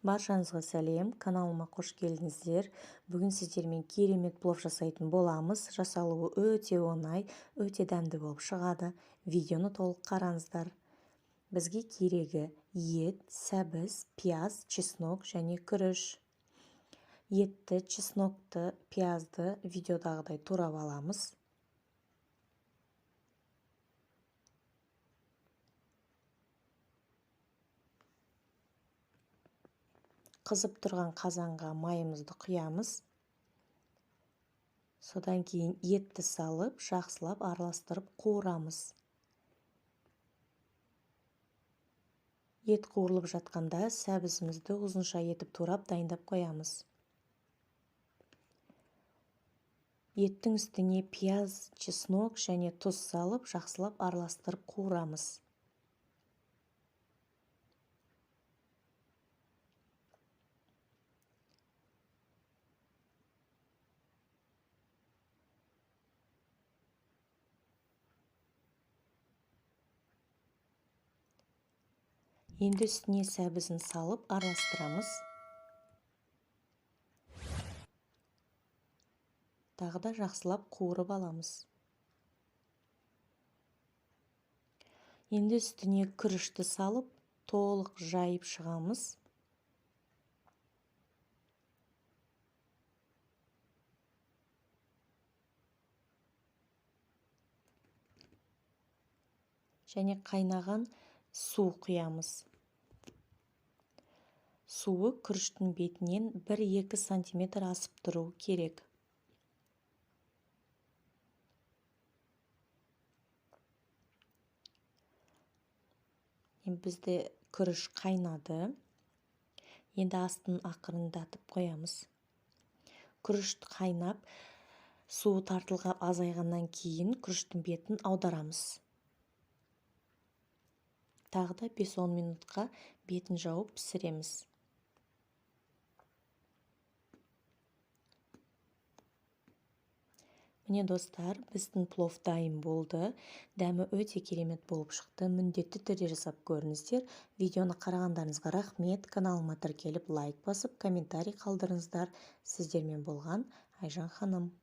Баршаңызға сәлем, каналыма қош келдіңіздер. Бүгін сіздермен керемет плов жасайтын боламыз. Жасалуы өте оңай, өте дәмді болып шығады. Видеоны толық қараңыздар. Бізге керегі ет, сәбіз, пияз, чеснок және күріш. Етті, чеснокты, пиязды видеодағыдай турап аламыз. Қызып тұрған қазанға майымызды құямыз. Содан кейін етті салып, жақсылап араластырып қуырамыз. Ет қуырылып жатқанда сәбізімізді ұзынша етіп турап дайындап қоямыз. Еттің үстіне пияз, чеснок және тұз салып, жақсылап араластырып қуырамыз. Енді үстіне сәбізін салып араластырамыз. Тағы да жақсылап қуырып аламыз. Енді үстіне күрішті салып, толық жайып шығамыз. Және қайнаған су құямыз. Суы күріштің бетінен 1-2 сантиметр асып тұру керек. Енді бізде күріш қайнады. Енді астын ақырындатып қоямыз. Күріш қайнап, суы тартылға азайғаннан кейін күріштің бетін аударамыз. Тағы да 5-10 минутқа бетін жауып пісіреміз. Міне достар, біздің плов дайын болды. Дәмі өте керемет болып шықты. Міндетті түрде жасап көріңіздер. Видеоны қарағандарыңызға рахмет. Каналыма тіркеліп, лайк басып, комментарий қалдырыңыздар. Сіздермен болған Айжан ханым.